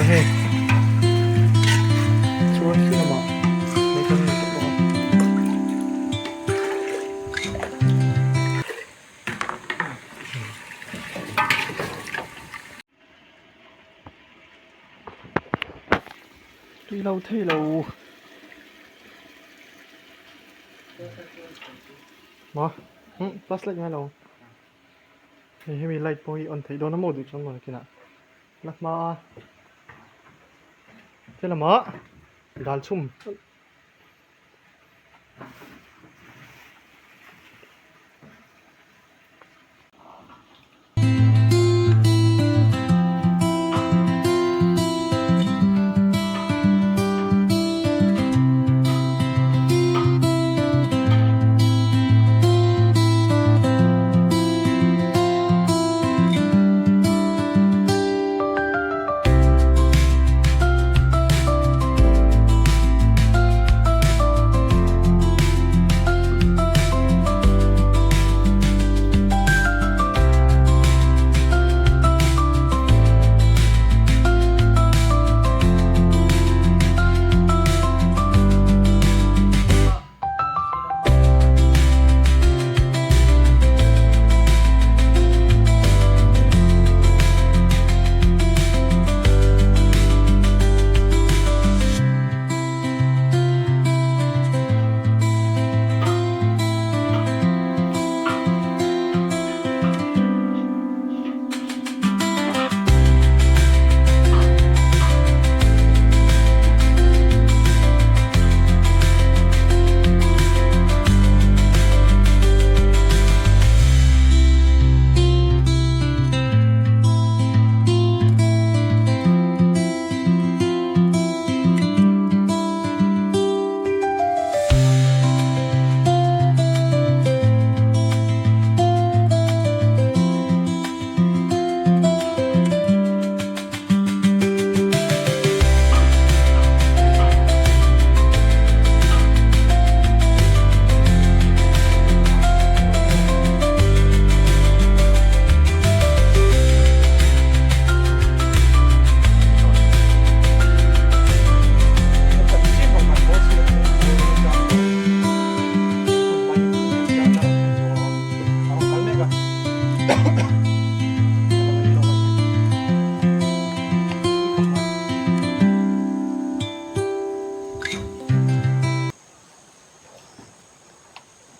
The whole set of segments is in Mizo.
hei chuan khi lamah mai kan nei tawh bawk a. Tui lo thei lo. Maw plus light ngai lo. Hei hemi light pawh hi on theih dawn a maw duh chuan maw nakinah la hma a helamah dal chhum.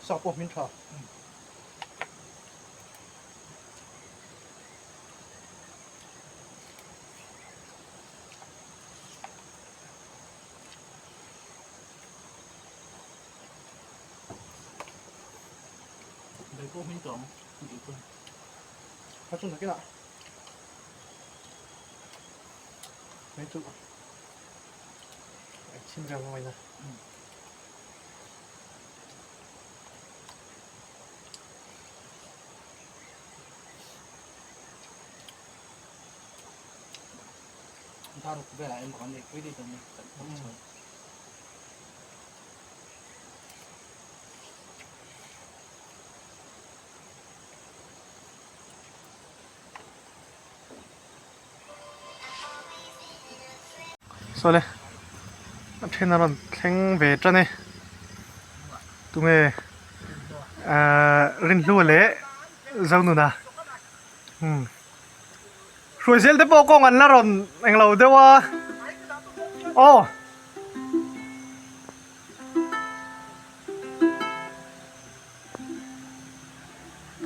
Sa pawh hmin tha. Dei pawh hmin tawh ang tih chuan. Kha chu nakinah mai chu a chim reng mai na. Daruk velah emaw kan neih pui daih dawn a ni kan hmuh chuan. Sawle a then a rawn thleng ve tan e tunge ahh Rinhlua leh Zonuna umm Hruaizel te pawh kawng an la rawn englo deuh a aw.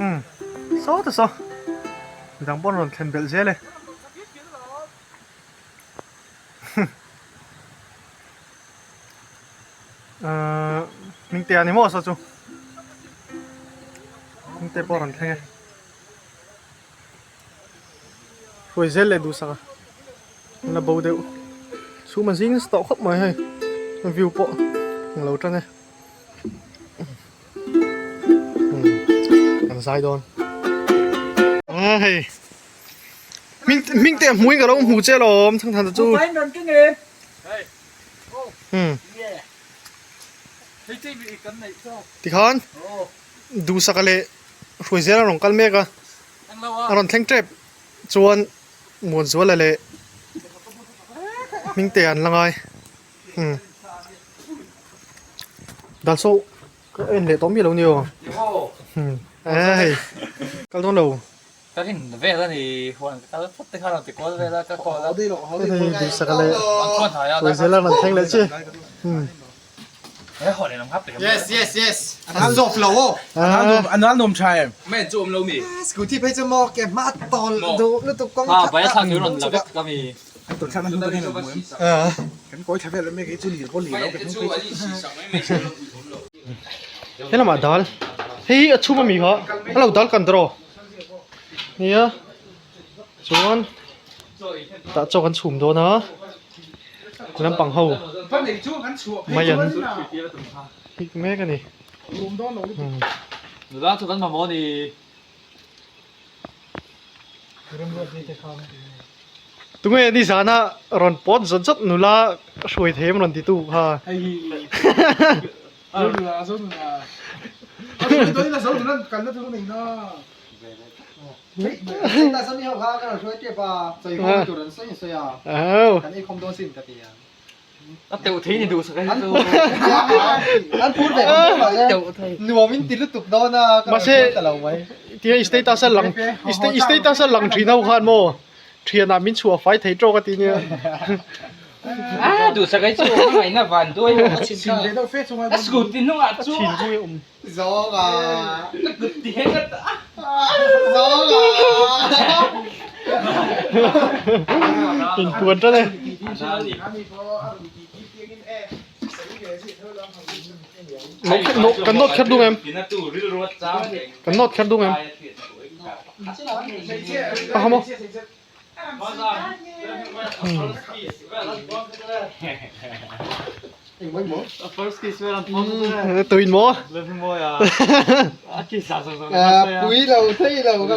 Umm saw ta saw midang pawh an rawn thlen belh zel e ahh hmingte a ni maw saw chu hmingte pawh a rawn thleng e hruai zel leh duhsak a an la bo deuh chhum a zing nasa tawh khawp mai hei view pawh ang lo tan e an zai dawn a hei hming hming te hmui ka lo hmu che lawm thang than te chu tikhan duhsaka leh hruai zel a rawn kal mek a a rawn thleng tep chuan Muanzuala leh Hmingte an la ngai. Umm. Dal saw ka en leh tawh miah lo nia. Umm. Hei. Kal dawn lo. Ka rin vel a ni huan ka kal phawt te khan rawn ti kual vel a ka call a. Hei duhsak leh Hruaizela rawn thleng leh che. Umm. Yes yes yes an zawp lo aw. An al nuam tha em. Scooty phei chu maw ke hma tawl duh lutuk kawng Ha bai a thlak tur rawn la vek ka mi. An tawlh thlak na hnung takin an hmu em. Kan kawi thla vel em kei chu lir pawh lir lo ke hnung phei chu. He lamah dal hei hi a chhum ami kha a lo dal kan tawh nia chuan tah chaw kan chhum dawn a lampang ho mai an hik mek a ni. Nula chu kan mamawh a ni. Tunge nizana rawn pawt zawt zawt nula hruai thei em rawn ti tu kha. A teuh thei ni duh sak a chu. An phur ve ang mai a. Nuam in ti lutuk dawn a ka rawn hruai ta lo mai. Tia i status a lang i status a lang thin ho khan maw thian ah min chhuah fai thei tawk a ti nia. A duh sak ai chu a ngaihna van duai ho a chhin kha. A scooty hnungah chuan. A chhin pui awm. Zawng a. Ka kut ti heng a ta. Zawng a. Inpuan tan e. Kan nawt kher dung em? Kan nawt kher dung em? A ha maw? Tuin maw? Pui lo thei lo ka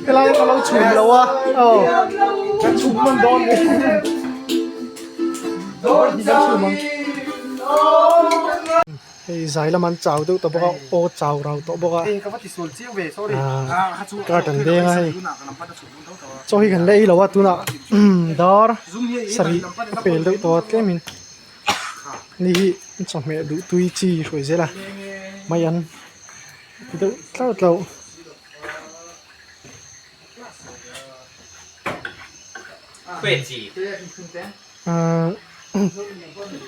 Helai ka lo chhum lo a aw kan chhum hman dawn ni hei Hei zai lam an chau deuh tawh bawk a aw chau rau tawh bawk a card an deng a hei chaw hi kan la ei lo a tunah dar sarih a pel deuh tawh a tlemin ni hi chawhmeh duh tui chi hruai zel a mai an ti deuh tlauh tlauh.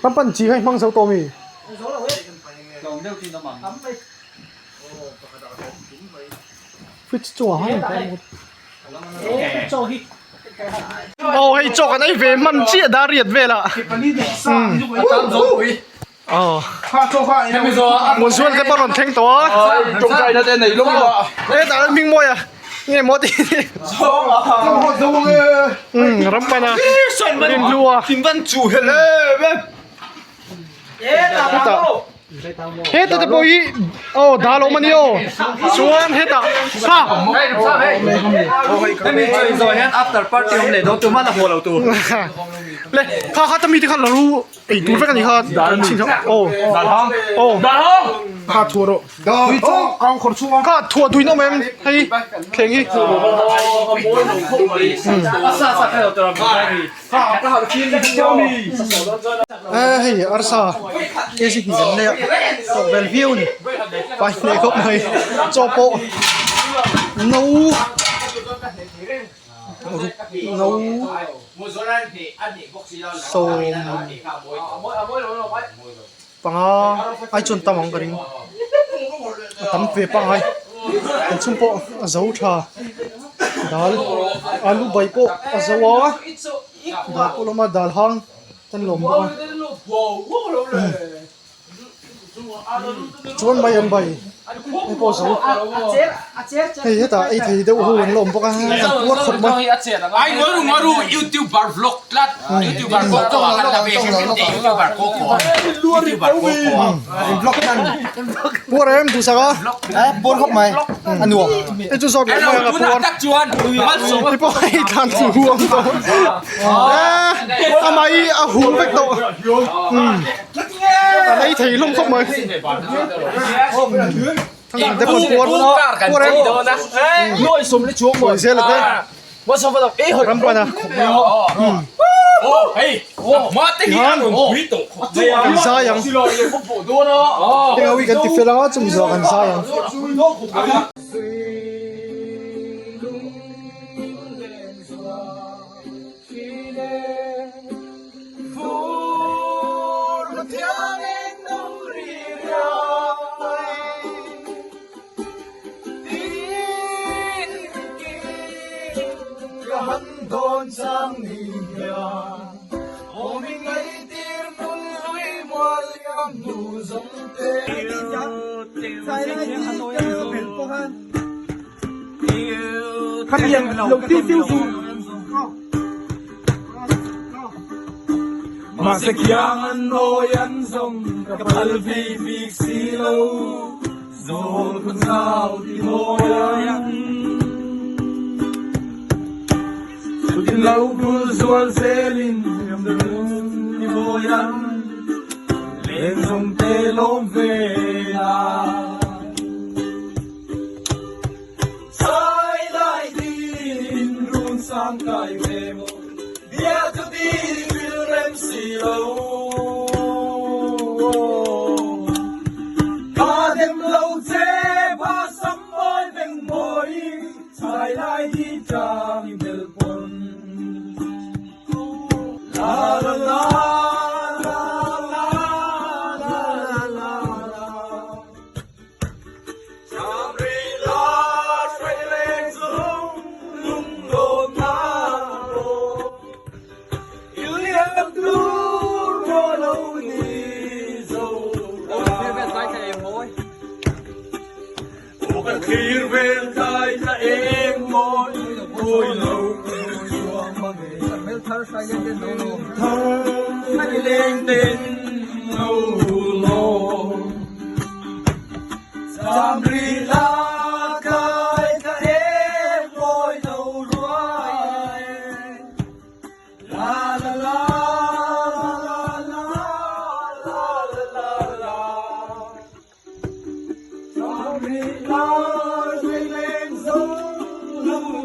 Rampan chi kha i hmang zo tawh mi? Fridge chungah khan Aw hei chaw kan ei ve hman chiah dar riat velah. Aw. Muanzual te pawh rawn thleng tawh a. E dah hming mawi a. Nge maw ti. Ram pana. Rin lu a. Heta. Heta te pawh hi aw dal awm a ni aw. Chuan heta kha. Le kha kha ta mi te kha la ru. Ei tur vek a ni kha chin kha aw aw Kha thuah rawh tui chu kau khawr chhung a. Kha thuah tui nawm em hei thleng hi. Hei arsa kg hnih kan nei a tawk vel viau a ni fai hneh khawp mai chaw pawh no. Ruk no sawm panga ai chuan tam ang ka ring a tam ve pangai kan chhung pawh a zo tha dal alu bai pawh a zo a dal pawh lawm a dal hang kan lawm bawk a Chuan mai an bai hei pawh zo hei hetah ei thei deuh ho an la awm bawk a kan puar khawp mai. Puar em duhsak a puar khawp mai a nuam hei chu zawk leh mai ang a puar hei pawh hei thlan chu huam tawh amah hi a hum vek tawh. An ei thei hlawm khawp mai. Thangthang te pawh puar puar em. Kawi zel a te. Ram pan a. Tihan kan zai ang. Heng ho hi kan ti fel ang a chumi zawh kan zai ang.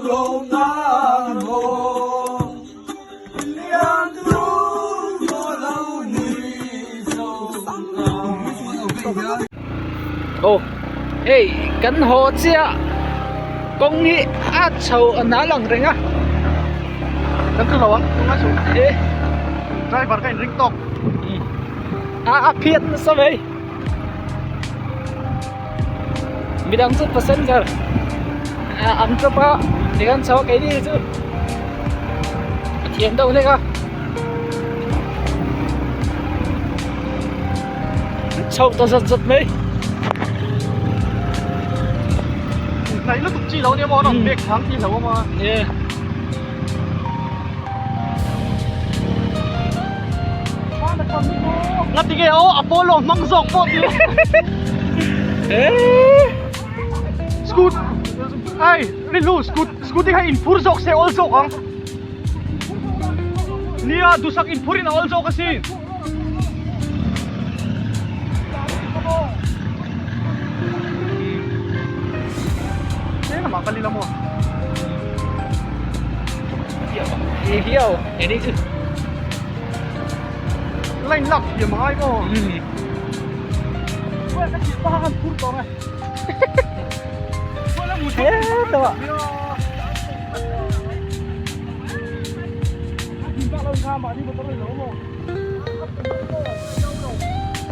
Aw hei kan haw chiah kawng hi a chho a nal ang reng a kan chu lo ang tunga chu driver ka in ring tawk a a phiat nasa mai midang chu passenger an chawp a tikhan chho a keini chu a thiam deuh hlek a. Chho ta zat zat mai. Hnaih lutuk chi lo nia maw a rawn bek chang tih lo a maw. Yeah. Ngati nge aw Apollo hmang zawk pawh ti. Scoot ai rilru scoot scooty kha inphur zawk se awl zawk ang. Nia duhsak inphurin a awl zawk asin. Line lak thiam a ngai maw?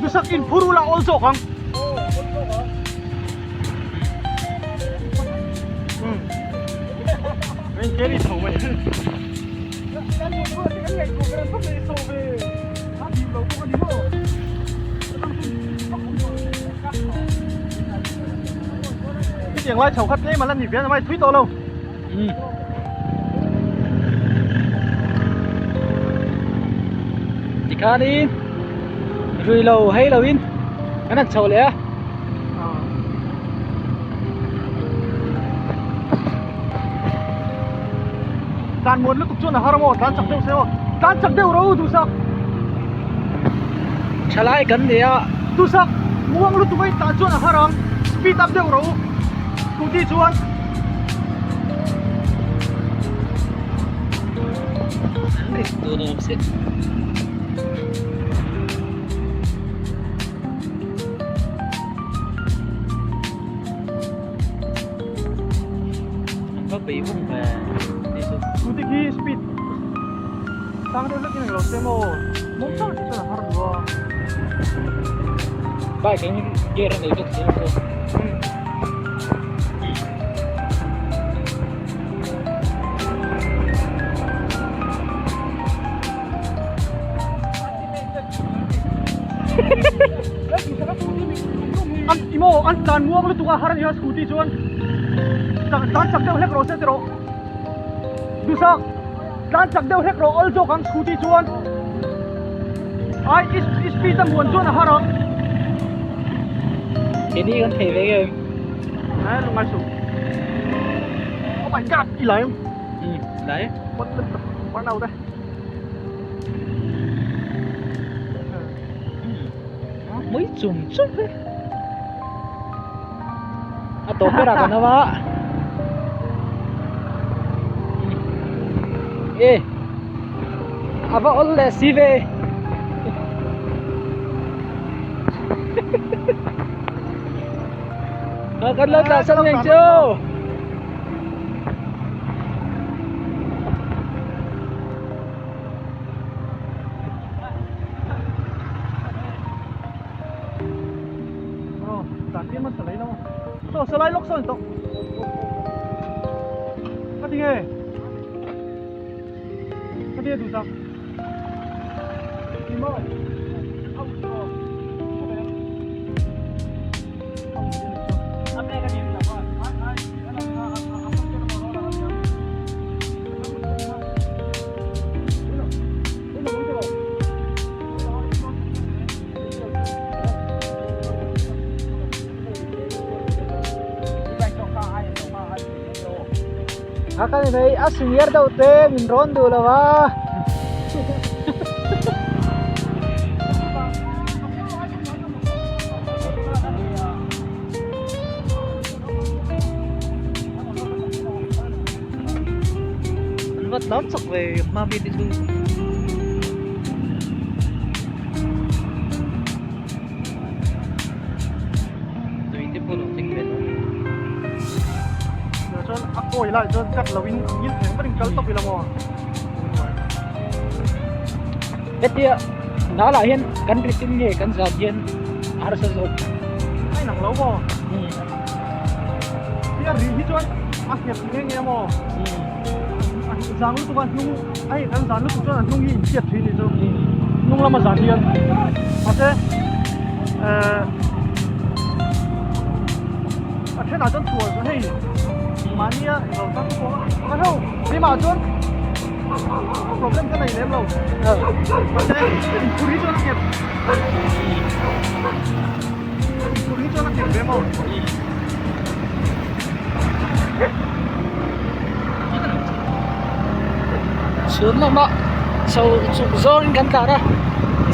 Duhsak in phur ula awl zawk ang. Min carry chho mai. Hetiang lai chho kha tlem a la ni ve a mai thui tawh lo. Tikhanin rui lo hei lo in kan han chho leh a. Tlan muan lutuk chuan a har maw tlan chak deuh se aw tlan chak deuh ro duhsak. Thalai kan ni a. Duhsak muang lutuk a in tlan chuan a har ang speed up deuh ro scooty chuan. Scooty khi speed sang deuh hlek in englo se maw mawng chang tih chuan a har duh a. Bike in gear a nei bawk si lo. An emaw an tlan muang lutuk a har a nia scooty chuan tlan chak deuh hlek rawh se ti rawh duhsak tlan chak deuh hlek rawh awl zawk ang scooty chuan ai i speed a muan chuan a har ang. Keini kan thei ve em? Ai lu ngai suh. Oh my god, i lai em? Lai. What the what nào đây? Mấy chùm chum thế. A tawp berah kan awm a. E a va awl leh si ve. Kan lo tlah sang ngei chu. Saw salai lawk sawn tawh. Ka ti nge? Ka ti nge duhsak? Ti maw? A kan nei a senior deuh te min rawn duh lo a. Va tlan chak ve hma mi te chu. Tui te pawh lo thleng ve lo. Chuan a kawi lai chuan cut lo in ngil theng ber in kal tawp ila maw. Hetia nal ah hian kan rit in nge kan zan hian a harsa zawk. A inang lo maw? Tia ri hi chuan a nghet nghe nghe maw? A zang lutuk a hnung a hei kan zan lutuk chuan a hnung hi inchhiat thin ni chu. Hnung lama zan hian mahse eh a thenah chuan chhuah chuan hei mahnia englo tan pawh a ho keimah chuan problem ka nei lem lo mahse inphur hi chuan a nghet inphur hi chuan a nghet ve maw. Chhun lamah chho chhuk zawngin kan tlan a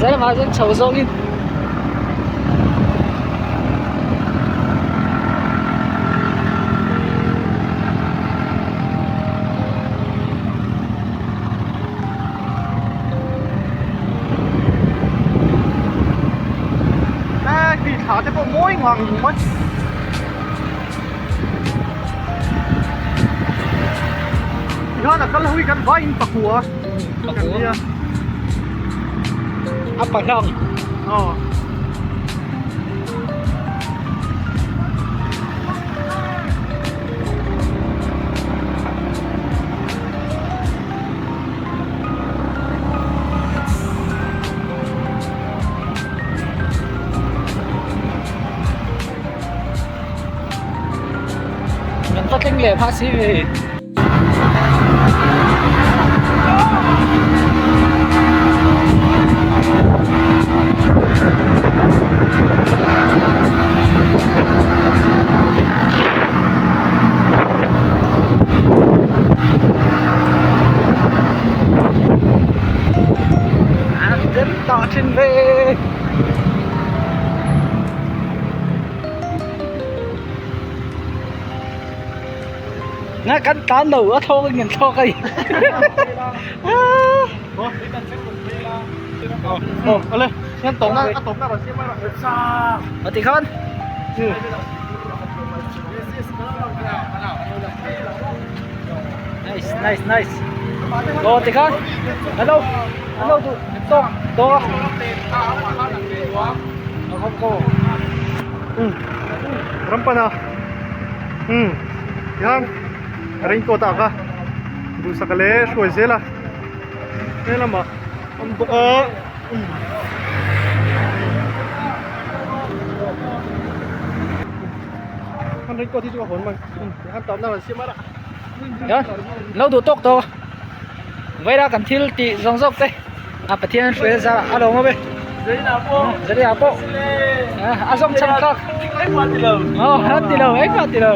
zan lamah chuan chho zawngin. Khi thla te pawh mawi ngang mai. Tihian a kal ho hi kan vaiin pakua kan nia. A pahlang. Aw. Kan va thleng leh phah si ve. A tel tah thin ve. Nga kan tlan lo a thlawk in kan thlawk a ni. A ti khan. Nice nice nice. Aw ti khan. Hello. Hello tu tawk tawk. Rampana tihian raincoat ah kha duhsak leh hruai zel a he lamah a awm bawk a an raincoat hi chu a hawn mai tihian tawpna rawn siam a Lo duh tawk tawh vaira kan thil tih zawng zawk te a Pathian hruai zar a lo ngawm e Zarina pawh a zawng chhan thlak engmah ti lo engmah ti lo.